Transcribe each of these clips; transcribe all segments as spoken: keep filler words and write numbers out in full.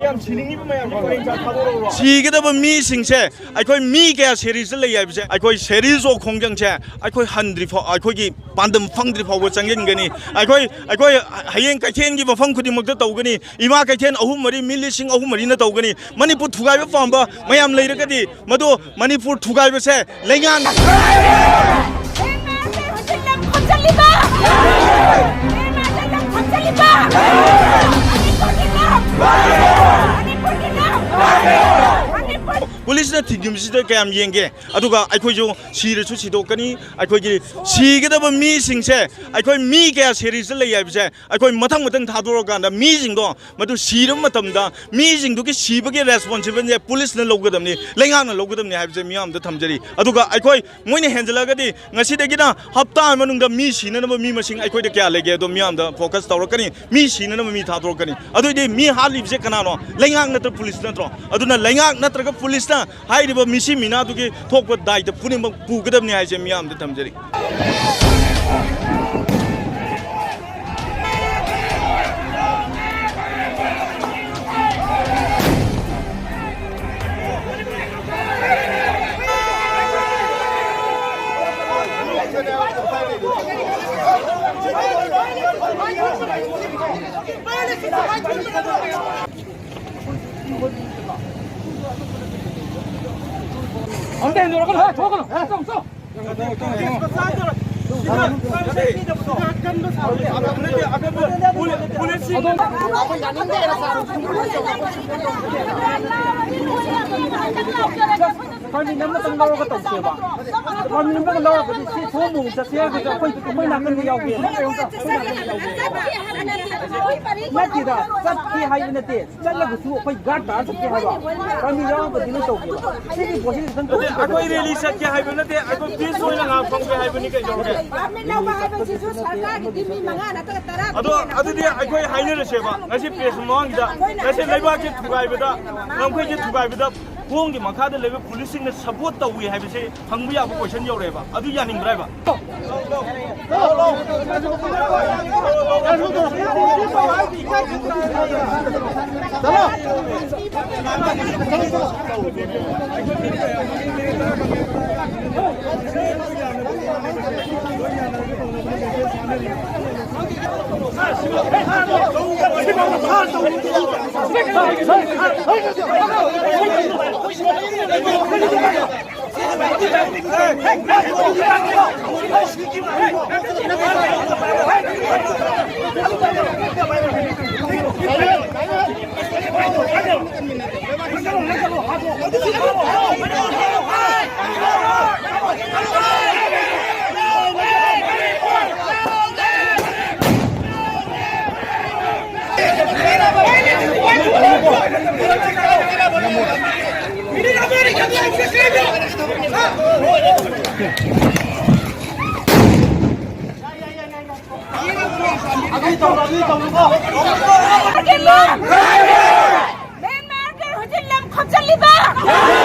ꯌꯥꯝ ꯁꯤꯅꯤꯡꯉꯤꯕ ꯃꯌꯥꯝꯁꯦ ꯄꯔꯦꯡ ꯁꯥ ꯊꯥꯗꯣꯔꯛꯎꯔꯣ? ꯁꯤꯒꯗꯕ ꯃꯤꯁꯤꯡꯁꯦ ꯑꯩꯈꯣꯏ ꯃꯤ ꯀꯌꯥ ꯁꯦꯔꯤꯁꯇ ꯂꯩ ꯍꯥꯏꯕꯁꯦ, ꯑꯩꯈꯣꯏ ꯁꯦꯔꯤꯁ ꯑꯣꯐ ꯈꯣꯡꯖꯪꯁꯦ ꯑꯩꯈꯣꯏ ꯍꯟꯗ꯭ꯔꯤ ꯐꯥꯎ, ꯑꯩꯈꯣꯏꯒꯤ ꯄꯥꯟꯗꯝ ꯐꯪꯗ꯭ꯔꯤ ꯐꯥꯎꯕ ꯆꯪꯁꯤꯟꯒꯅꯤ꯫ ꯑꯩꯈꯣꯏ, ꯑꯩꯈꯣꯏ ꯍꯌꯦꯡ ꯀꯩꯊꯦꯜꯒꯤ ꯃꯐꯝ ꯈꯨꯗꯤꯡꯃꯛꯇ ꯇꯧꯒꯅꯤ꯫ ꯏꯃꯥ ꯀꯩꯊꯦꯜ ꯑꯍꯨꯝ ꯃꯔꯤ, ꯃꯤ ꯂꯤꯁꯤꯡ ꯑꯍꯨꯝ ꯃꯔꯤꯅ ꯇꯧꯒꯅꯤ꯫ ꯃꯅꯤꯄꯨꯔ ꯊꯨꯒꯥꯏꯕ ꯄꯥꯝꯕ ꯃꯌꯥꯝ ꯂꯩꯔꯒꯗꯤ, ꯃꯗꯨ ꯃꯅꯤꯄꯨꯔ ꯊꯨꯒꯥꯏꯕꯁꯦ ꯂꯩꯉꯥꯛ ꯄꯨꯂꯤꯁꯅ ꯊꯤꯡꯖꯤꯟꯕꯁꯤꯗ ꯀꯌꯥꯝ ꯌꯦꯡꯒꯦ? ꯑꯗꯨꯒ ꯑꯩꯈꯣꯏꯁꯨ ꯁꯤꯔꯁꯨ ꯁꯤꯗꯣꯛꯀꯅꯤ꯫ ꯑꯩꯈꯣꯏꯒꯤ ꯁꯤꯒꯗꯕ ꯃꯤꯁꯤꯡꯁꯦ ꯑꯩꯈꯣꯏ ꯃꯤ ꯀꯌꯥ ꯁꯦꯔꯤꯁꯇ ꯂꯩ ꯍꯥꯏꯕꯁꯦ ꯑꯩꯈꯣꯏ ꯃꯊꯪ ꯃꯊꯪ ꯊꯥꯗꯣꯔꯛꯀꯥꯟꯗ ꯃꯤꯁꯤꯡꯗꯣ, ꯃꯗꯨ ꯁꯤꯔꯕ ꯃꯇꯝꯗ ꯃꯤꯁꯤꯡꯗꯨꯒꯤ ꯁꯤꯕꯒꯤ ꯔꯦꯁꯄꯣꯟꯁꯤꯕꯜꯁꯦ ꯄꯨꯂꯤꯁꯅ ꯂꯧꯒꯗꯕꯅꯤ, ꯂꯩꯉꯥꯛꯅ ꯂꯧꯒꯗꯕꯅꯤ ꯍꯥꯏꯕꯁꯦ ꯃꯤꯌꯥꯝꯗ ꯊꯝꯖꯔꯤ꯫ ꯑꯗꯨꯒ ꯑꯩꯈꯣꯏ ꯃꯣꯏꯅ ꯍꯦꯟꯖꯜꯂꯛꯑꯒꯗꯤ ꯉꯁꯤꯗꯒꯤꯅ ꯍꯞꯇꯥ ꯑꯃ ꯃꯅꯨꯡꯗ ꯃꯤ ꯁꯤꯅꯅꯕ ꯃꯤ ꯃꯁꯤꯡ ꯑꯩꯈꯣꯏꯗ ꯀꯌꯥ ꯂꯩꯒꯦ ꯑꯗꯣ ꯃꯤꯌꯥꯝꯗ ꯐꯣꯀꯁ ꯇꯧꯔꯛꯀꯅꯤ꯫ ꯃꯤ ꯁꯤꯅꯅꯕ ꯃꯤ ꯊꯥꯗꯣꯔꯛꯀꯅꯤ꯫ ꯑꯗꯨꯑꯣꯏꯗꯤ ꯃꯤ ꯍꯥꯠꯂꯤꯕꯁꯦ ꯀꯅꯥꯅꯣ? ꯂꯩꯉꯥꯛ ꯅꯠꯇ꯭ꯔ ꯄꯨꯂꯤꯁ ꯅꯠꯇ꯭ꯔꯣ? ꯑꯗꯨꯅ ꯂꯩꯉꯥꯛ ꯅꯠꯇ꯭ꯔꯒ ꯄꯨꯂꯤꯁꯅ ꯍꯥꯏꯔꯤꯕ ꯃꯤꯁꯤ ꯃꯤꯅꯥꯗꯨꯒꯤ ꯊꯣꯛꯄ ꯗꯥꯏꯇ ꯄꯨꯝꯅꯃꯛ ꯄꯨꯒꯗꯕꯅꯤ ꯍꯥꯏꯁꯦ ꯃꯤꯌꯥꯝꯗ ꯊꯝꯖꯔꯤ꯫ ꯑꯝꯇ ꯍꯦꯟꯗꯣꯔꯛꯀꯅꯨ, ꯍꯦ, ꯊꯣꯛꯀꯅꯨ, ꯍꯦ, ꯆꯪꯉꯨ, ꯆꯪꯉꯨ꯫ ꯄꯔꯃꯤꯠ ꯑꯃꯇꯪ ꯂꯧꯔꯒ ꯇꯧꯁꯦꯕ꯫ ꯄꯔꯃꯤꯠ ꯑꯃꯇꯪ ꯂꯧꯔꯒꯗꯤ ꯁꯤ ꯁꯣꯝ ꯑꯃꯨꯛ ꯆꯠꯁꯦ ꯍꯥꯏꯔꯒꯁꯨ ꯑꯩꯈꯣꯏ, ꯑꯩꯈꯣꯏ ꯅꯥꯀꯟꯗ ꯌꯥꯎꯒꯦ꯫ ꯅꯠꯇꯦꯗ, ꯆꯠꯀꯦ ꯍꯥꯏꯕ ꯅꯠꯇꯦ꯫ ꯆꯠꯂꯒꯁꯨ ꯑꯩꯈꯣꯏ ꯒꯥꯔꯗ ꯇꯥꯔ ꯆꯠꯀꯦ ꯍꯥꯏꯕ꯫ ꯄꯔꯃꯤꯠ ꯌꯥꯎꯔꯒꯗꯤ ꯅꯣꯏ ꯇꯧꯒꯦꯕ꯫ ꯁꯤꯒꯤ ꯄꯣꯠꯁꯤꯗꯤ ꯈꯤꯇꯪ ꯇꯧꯁꯤ꯫ ꯑꯩꯈꯣꯏ ꯔꯦꯂꯤ ꯆꯠꯀꯦ ꯍꯥꯏꯕ ꯅꯠꯇꯦ, ꯑꯩꯈꯣꯏ ꯄꯤꯁ ꯑꯣꯏꯅ ꯉꯥꯛ ꯐꯝꯒꯦ ꯍꯥꯏꯕꯅꯤ ꯀꯩꯗꯧꯔꯒꯦ? ꯄꯔꯃꯤꯠ ꯂꯧꯕ ꯍꯥꯏꯕꯁꯤꯁꯨ ꯁꯔꯀꯥꯔꯒꯤꯗꯤ ꯃꯤ ꯃꯉꯥ ꯅꯠꯇ꯭ꯔꯒ ꯇꯔꯥ ꯑꯗꯣ ꯑꯗꯨꯗꯤ ꯑꯩꯈꯣꯏ ꯍꯥꯏꯅꯔꯁꯦꯕ, ꯉꯁꯤ ꯄ꯭ꯔꯦꯁ ꯃꯃꯥꯡꯁꯤꯗ, ꯉꯁꯤ ꯂꯩꯕꯥꯛꯁꯦ ꯊꯨꯒꯥꯏꯕꯗ, ꯂꯝꯈꯩꯁꯦ ꯊꯨꯒꯥꯏꯕꯗ ꯈꯣꯡꯒꯤ ꯃꯈꯥꯗ ꯂꯩꯕ ꯄꯨꯂꯤꯁꯁꯤꯡꯅ ꯁꯄꯣꯔꯠ ꯇꯧꯏ ꯍꯥꯏꯕꯁꯦ ꯍꯪꯕ ꯌꯥꯕ ꯀꯣꯏꯁꯟ ꯌꯧꯔꯛꯑꯦꯕ꯫ ꯑꯗꯨ ꯌꯥꯅꯤꯡꯕ꯭ꯔꯥ ꯍꯥꯏꯕ? ꯃ꯭ꯌꯥꯟꯃꯥꯔꯒꯤ ꯍꯧꯖꯤꯛ ꯂꯝ ꯈꯣꯝꯖꯤꯜꯂꯤꯕ,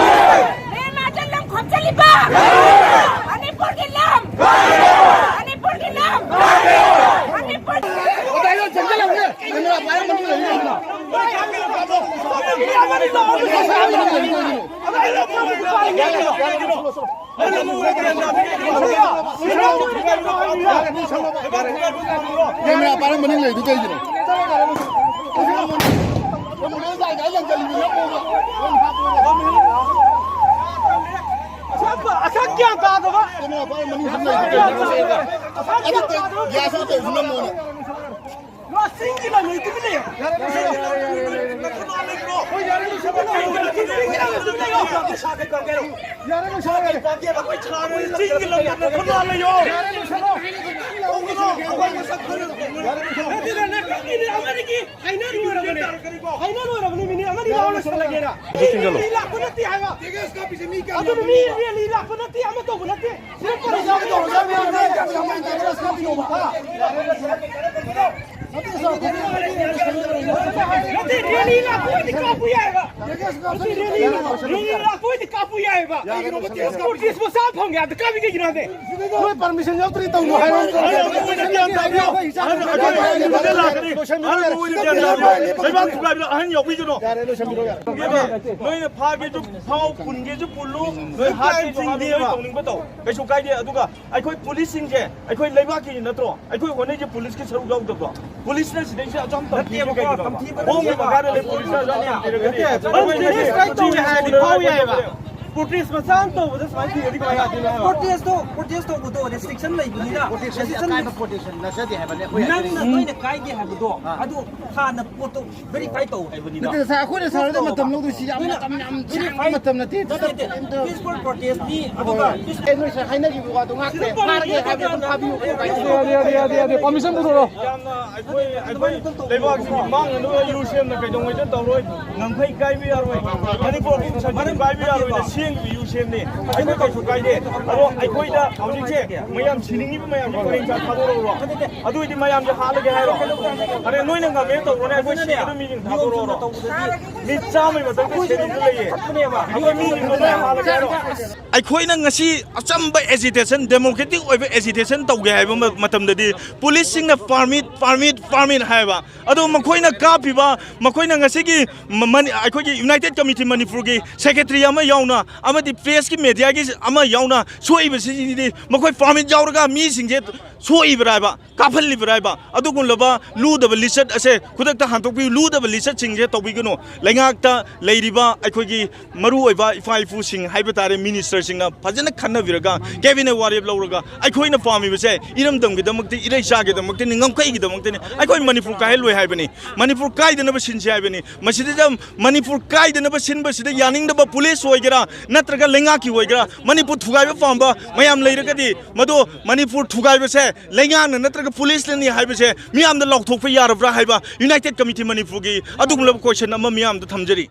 ꯃ꯭ꯌꯥꯟꯃꯥꯔꯗ ꯂꯝ ꯈꯣꯝꯖꯤꯜꯂꯤꯕ ꯃꯅꯤꯄꯨꯔꯒꯤ ꯂꯝ, ꯃꯅꯤꯄꯨꯔꯒꯤ ꯂꯝ, ꯃꯅꯤꯄꯨꯔ꯫ ꯀꯦꯃꯦꯔꯥ ꯄꯥꯏꯔꯝꯕꯅꯤ ꯂꯩꯗꯨ ꯀꯩꯒꯤꯅꯣ? ꯑꯁꯛ ꯒ꯭ꯌꯥꯟ ꯇꯥꯗꯕ꯫ ꯀꯦꯃꯦꯔꯥ ꯄꯥꯏꯔꯝꯕꯅꯤ ꯁꯨꯝ ꯂꯩꯗꯨ ꯀꯩꯒꯤꯅꯣ? ꯑꯁꯛ ꯒ꯭ꯌꯥꯟ ꯇꯥꯗꯕ꯫ ꯒ꯭ꯌꯥꯁ ꯑꯣꯏꯅ ꯇꯧꯔꯤꯁꯤ ꯅꯝꯃꯣꯅꯦ꯫ ꯆꯤꯡꯒꯤ ꯂꯝ ꯂꯩꯇꯕ ꯂꯩꯌꯦ꯫ ꯆꯤꯡꯒꯤ ꯂꯝ ꯂꯩꯌꯣ꯫ ꯅꯠꯇꯦꯗ, ꯅꯪ ꯈꯪꯉꯤꯅꯦ, ꯑꯃꯗꯒꯤ ꯍꯥꯏꯅ ꯂꯣꯏꯔꯕꯅꯦ꯫ ꯍꯥꯏꯅ ꯂꯣꯏꯔꯕꯅꯦ, ꯃꯤꯅꯤꯠ ꯑꯃꯅꯤ ꯂꯥꯎꯔ ꯂꯣꯏꯁꯤꯜꯂꯒꯦꯅ꯫ ꯃꯤ ꯂꯥꯛꯄ ꯅꯠꯇꯦ ꯍꯥꯏꯕ꯫ ꯑꯗꯨꯅ ꯃꯤ ꯔꯦꯂꯤ ꯂꯥꯛꯄ ꯅꯠꯇꯦ, ꯑꯃ ꯇꯧꯕ ꯅꯠꯇꯦ꯫ ꯁꯤꯗ ꯄꯨꯔꯥ ꯇꯧꯔꯒ ꯃꯌꯥꯝ ꯅꯠꯇꯦ, ꯔꯦꯂꯤ ꯂꯥꯛꯄ ꯑꯣꯏꯗꯤ ꯀꯥꯞꯄ ꯌꯥꯏꯕ꯫ ꯅꯠꯇꯦ, ꯔꯦꯂꯤ, ꯔꯦꯂꯤ ꯂꯥꯛꯄ ꯑꯣꯏꯗꯤ ꯀꯥꯞꯄ ꯌꯥꯏꯕ꯫ ꯄ꯭ꯔꯣꯇꯦꯁ ꯃꯆꯥ ꯑꯃ ꯐꯪꯉꯦ, ꯑꯗ ꯀꯥꯞꯄꯤ ꯀꯩꯒꯤꯅꯣ ꯍꯥꯏꯕꯅꯦ? ꯅꯣꯏ ꯄꯔꯃꯤꯁꯟ ꯌꯥꯎꯗ꯭ꯔꯤ ꯇꯧꯅꯨ ꯍꯥꯏꯔꯣ꯫ ꯑꯍꯟ, ꯑꯍꯟ, ꯑꯍꯟ, ꯑꯍꯟ ꯌꯥꯎꯕꯤꯒꯅꯣ꯫ ꯂꯩꯕꯥꯛ ꯊꯨꯒꯥꯏꯕꯗ ꯑꯍꯟ ꯌꯥꯎꯕꯤꯒꯅꯣ꯫ ꯅꯣꯏꯅ ꯐꯥꯒꯦꯁꯨ ꯐꯥꯎ, ꯄꯨꯟꯒꯦꯁꯨ ꯄꯨꯜꯂꯨ, ꯅꯣꯏ ꯍꯥꯠꯀꯦꯁꯨ ꯍꯥꯠꯂꯨ, ꯅꯣꯏ ꯇꯧꯅꯤꯡꯕ ꯇꯧ, ꯀꯩꯁꯨ ꯀꯥꯏꯗꯦ꯫ ꯑꯗꯨꯒ ꯑꯩꯈꯣꯏ ꯄꯨꯂꯤꯁꯁꯤꯡꯁꯦ ꯑꯩꯈꯣꯏ ꯂꯩꯕꯥꯛꯀꯤ ꯅꯠꯇ꯭ꯔꯣ? ꯑꯩꯈꯣꯏ ꯍꯣꯠꯅꯔꯤꯁꯦ ꯄꯨꯂꯤꯁꯀꯤ ꯁꯔꯨꯛ ꯌꯥꯎꯗꯕ꯭ꯔꯣ? ꯄꯨꯂꯤꯁꯅ ꯁꯤꯗꯩꯁꯤꯗ ꯑꯆꯝ ꯇꯝꯊꯤꯔꯤꯁꯦ ꯀꯩꯒꯤꯅꯣ? ꯇꯝꯊꯤꯕ ꯍꯣꯝꯒꯤ ꯅꯠꯇꯦꯕꯀꯣ꯫ ꯃꯈꯥꯗ ꯂꯩ ꯄꯨꯂꯤꯁꯅ ꯑꯆꯝ ꯇꯝꯊꯤꯔꯒꯗꯤ ꯅꯠꯇꯦ, ꯄꯨꯂꯤꯁ ꯁꯤꯗꯩꯁꯤꯗ ꯇꯧꯔꯦ ꯍꯥꯏꯔꯗꯤ ꯐꯥꯎ ꯌꯥꯏꯌꯦꯕ꯫ ꯄ꯭ꯔꯣꯇꯦꯁ ꯃꯆꯥ ꯑꯃ ꯇꯧꯕꯗ ꯁꯨꯃꯥꯏꯅ ꯊꯤꯔꯗꯤ ꯀꯃꯥꯏꯅ ꯌꯥꯗꯣꯏꯅꯣ ꯍꯥꯏꯕ? ꯄ꯭ꯔꯣꯇꯦꯁꯇꯣ, ꯄ꯭ꯔꯣꯇꯦꯁ ꯇꯧꯕꯗꯣ ꯔꯦꯁꯇ꯭ꯔꯤꯛꯁꯟ ꯂꯩꯕꯅꯤꯅ꯫ ꯄ꯭ꯔꯣꯇꯦꯁ ꯑꯁꯤ ꯔꯦꯁꯇ꯭ꯔꯤꯛꯁꯟ ꯑꯀꯥꯏꯕ ꯄ꯭ꯔꯣꯇꯦꯁ ꯅꯠꯆꯗꯦ ꯍꯥꯏꯕꯅꯦ ꯑꯩꯈꯣꯏ ꯅꯪꯅ ꯍꯥꯏꯖꯔꯤꯁꯦ꯫ ꯅꯣꯏꯅ ꯀꯥꯏꯗꯦ ꯍꯥꯏꯕꯗꯣ, ꯑꯥ꯫ ꯑꯗꯨ ꯍꯥꯟꯅ ꯄꯣꯠꯇꯣ ꯚꯦꯔꯤꯐꯥꯏ ꯇꯧ ꯍꯥꯏꯕꯅꯤꯗ꯫ ꯅꯠꯇꯦ, ꯉꯁꯥꯏ ꯑꯩꯈꯣꯏꯅ ꯁꯥꯔꯗ ꯃꯇꯝ ꯂꯧꯗꯣꯏꯁꯤ ꯌꯥꯝ ꯅꯣꯏꯅ ꯃꯇꯝ ꯌꯥꯝ ꯁꯥꯡꯕ ꯃꯇꯝ ꯅꯠꯇꯦ꯫ ꯅꯠꯇꯦ, ꯅꯠꯇꯦ, ꯄꯤꯁꯐꯨꯜ ꯄ꯭ꯔꯣꯇꯦꯁ ꯃꯤ ꯑꯗꯨꯒ ꯑꯦ, ꯅꯣꯏ ꯉꯁꯥꯏ ꯍꯥꯏꯅꯈꯤꯕ ꯋꯥꯗꯣ ꯉꯥꯛꯇꯦ꯫ ꯐꯥꯔꯒꯦ ꯍꯥꯏꯕꯗꯤ ꯑꯗꯨꯝ ꯐꯥꯕꯤꯌꯨ꯫ ꯌꯥꯗꯦ, ꯌꯥꯗꯦ, ꯌꯥꯗꯦ, ꯌꯥꯗꯦ꯫ ꯄꯥꯔꯃꯤꯁꯟ ꯄꯨꯊꯣꯔꯛꯑꯣ꯫ ꯌꯥꯝꯅ ꯑꯩꯈꯣꯏ, ꯑꯩꯈꯣꯏ ꯂꯩꯕꯥꯛꯁꯤꯒꯤ ꯃꯥꯡꯅꯅꯕ ꯌꯨ ꯁꯤ ꯑꯦꯝꯅ ꯀꯩꯗꯧꯉꯩꯗ ꯇꯧꯔꯣꯏ꯫ ꯉꯝꯈꯩ ꯀꯥꯏꯕ ꯌꯥꯔꯣꯏ꯫ ꯃꯅꯤꯄꯨꯔ ꯁꯔꯀꯥꯔ ꯀꯥꯏꯕ ꯌꯥꯔꯣꯏꯅ ꯁꯦꯝꯈꯤꯕ ꯌꯨ ꯁꯤ ꯑꯦꯝꯅꯤ꯫ ꯑꯩꯈꯣꯏ ꯀꯩꯁꯨ ꯀꯥꯏꯗꯦ꯫ ꯑꯗꯣ ꯑꯩꯈꯣꯏꯗ ꯍꯧꯖꯤꯛꯁꯦ ꯃꯌꯥꯝ ꯁꯤꯅꯤꯡꯉꯤꯕ ꯃꯌꯥꯝꯁꯦ ꯄꯔꯦꯡ ꯁꯥ ꯊꯥꯗꯣꯔꯛꯎꯔꯣ꯫ ꯑꯗꯨ ꯑꯣꯏꯗꯤ ꯃꯌꯥꯝꯁꯦ ꯍꯥꯠꯂꯒꯦ ꯍꯥꯏꯔꯣ? ꯑꯗꯩ ꯅꯣꯏꯅ ꯉꯝꯃꯦ ꯇꯧꯔꯣꯅꯦ, ꯑꯩꯈꯣꯏ ꯁꯤꯒꯗꯕ ꯃꯤꯁꯤꯡ ꯊꯥꯗꯣꯔꯛꯑꯣꯔꯣ? ꯃꯤ ꯆꯥꯝꯃꯒꯤ ꯃꯊꯛꯇ ꯁꯦꯔꯤꯁꯇ ꯂꯩꯌꯦ꯫ ꯑꯩꯈꯣꯏ ꯃꯤꯁꯤꯡꯗꯣ ꯂꯣꯏ ꯍꯥꯠꯂꯒꯦ ꯍꯥꯏꯔꯣ? ꯑꯩꯈꯣꯏꯅ ꯉꯁꯤ ꯑꯆꯝꯕ ꯑꯦꯖꯤꯇꯦꯁꯟ, ꯗꯦꯃꯣꯀ꯭ꯔꯦꯇꯤꯛ ꯑꯣꯏꯕ ꯑꯦꯖꯤꯇꯦꯁꯟ ꯇꯧꯒꯦ ꯍꯥꯏꯕ ꯃ-, ꯃꯇꯝꯗꯗꯤ ꯄꯨꯂꯤꯁꯁꯤꯡꯅ "ꯄꯥꯔꯃꯤꯠ, ꯄꯥꯔꯃꯤꯠ, ꯄꯥꯔꯃꯤꯠ" ꯍꯥꯏꯕ꯫ ꯑꯗꯣ ꯃꯈꯣꯏꯅ ꯀꯥꯞꯄꯤꯕ, ꯃꯈꯣꯏꯅ ꯉꯁꯤꯒꯤ ꯃ-, ꯃꯅꯤ-, ꯑꯩꯈꯣꯏꯒꯤ ꯌꯨꯅꯥꯏꯇꯦꯠ ꯀꯃꯤꯇꯤ ꯃꯅꯤꯄꯨꯔꯒꯤ ꯁꯦꯀ꯭ꯔꯦꯇꯔꯤ ꯑꯃ ꯌꯥꯎꯅ ꯑꯃꯗꯤ ꯄ꯭ꯔꯦꯁꯀꯤ ꯃꯦꯗꯤꯌꯥꯒꯤ ꯑꯃ ꯌꯥꯎꯅ ꯁꯣꯛꯏꯕꯁꯤꯗꯤ ꯃꯈꯣꯏ ꯄꯥꯔꯃꯤꯠ ꯌꯥꯎꯔꯒ ꯃꯤꯁꯤꯡꯁꯦ ꯁꯣꯛꯏꯕ꯭ꯔꯥ ꯍꯥꯏꯕ, ꯀꯥꯞꯍꯜꯂꯤꯕ꯭ꯔꯥ ꯍꯥꯏꯕ, ꯑꯗꯨꯒꯨꯝꯂꯕ ꯂꯨꯗꯕ ꯂꯤꯆꯠ ꯑꯁꯦ ꯈꯨꯗꯛꯇ ꯍꯟꯗꯣꯛꯄꯤꯌꯨ꯫ ꯂꯨꯗꯕ ꯂꯤꯆꯠꯁꯤꯡꯁꯦ ꯇꯧꯕꯤꯒꯅꯨ꯫ ꯂꯩꯉꯥꯛꯇ ꯂꯩꯔꯤꯕ ꯑꯩꯈꯣꯏꯒꯤ ꯃꯔꯨꯑꯣꯏꯕ ꯏꯄꯥ ꯏꯄꯨꯁꯤꯡ ꯍꯥꯏꯕ ꯇꯥꯔꯦ, ꯃꯤꯅꯤꯁꯇꯔꯁꯤꯡꯅ ꯐꯖꯅ ꯈꯟꯅꯕꯤꯔꯒ ꯀꯦꯕꯤꯅꯦꯠ ꯋꯥꯔꯦꯞ ꯂꯧꯔꯒ ꯑꯩꯈꯣꯏꯅ ꯄꯥꯝꯃꯤꯕꯁꯦ ꯏꯔꯝꯗꯝꯒꯤꯗꯃꯛꯇ, ꯏꯔꯩꯆꯥꯒꯤꯗꯃꯛꯇꯅꯤ, ꯉꯝꯈꯩꯒꯤꯗꯃꯛꯇꯅꯤ, ꯑꯩꯈꯣꯏ ꯃꯅꯤꯄꯨꯔ ꯀꯥꯏꯍꯜꯂꯣꯏ ꯍꯥꯏꯕꯅꯤ, ꯃꯅꯤꯄꯨꯔ ꯀꯥꯏꯗꯅꯕ ꯁꯤꯟꯁꯤ ꯍꯥꯏꯕꯅꯤ꯫ ꯃꯁꯤꯗ ꯃꯅꯤꯄꯨꯔ ꯀꯥꯏꯗꯅꯕ ꯁꯤꯟꯕꯁꯤꯗ ꯌꯥꯅꯤꯡꯗꯕ ꯄꯨꯂꯤꯁ ꯑꯣꯏꯒꯦꯔꯥ ꯅꯠꯇ꯭ꯔꯒ ꯂꯩꯉꯥꯛꯀꯤ ꯑꯣꯏꯒꯦꯔꯥ, ꯃꯅꯤꯄꯨꯔ ꯊꯨꯒꯥꯏꯕ ꯄꯥꯝꯕ ꯃꯌꯥꯝ ꯂꯩꯔꯒꯗꯤ ꯃꯗꯨ ꯃꯅꯤꯄꯨꯔ ꯊꯨꯒꯥꯏꯕꯁꯦ ꯂꯩꯉꯥꯛꯅ ꯅꯠꯇ꯭ꯔꯒ ꯄꯨꯂꯤꯁꯅꯅꯤ ꯍꯥꯏꯕꯁꯦ ꯃꯤꯌꯥꯝꯗ ꯂꯥꯎꯊꯣꯛꯄ ꯌꯥꯔꯕ꯭ꯔꯥ ꯍꯥꯏꯕ ꯌꯨꯅꯥꯏꯇꯦꯠ ꯀꯃꯤꯇꯤ ꯃꯅꯤꯄꯨꯔꯒꯤ ꯑꯗꯨꯒꯨꯝꯂꯕ ꯀꯣꯏꯁꯟ ꯑꯃ ꯃꯤꯌꯥꯝꯗ ꯊꯝꯖꯔꯤ꯫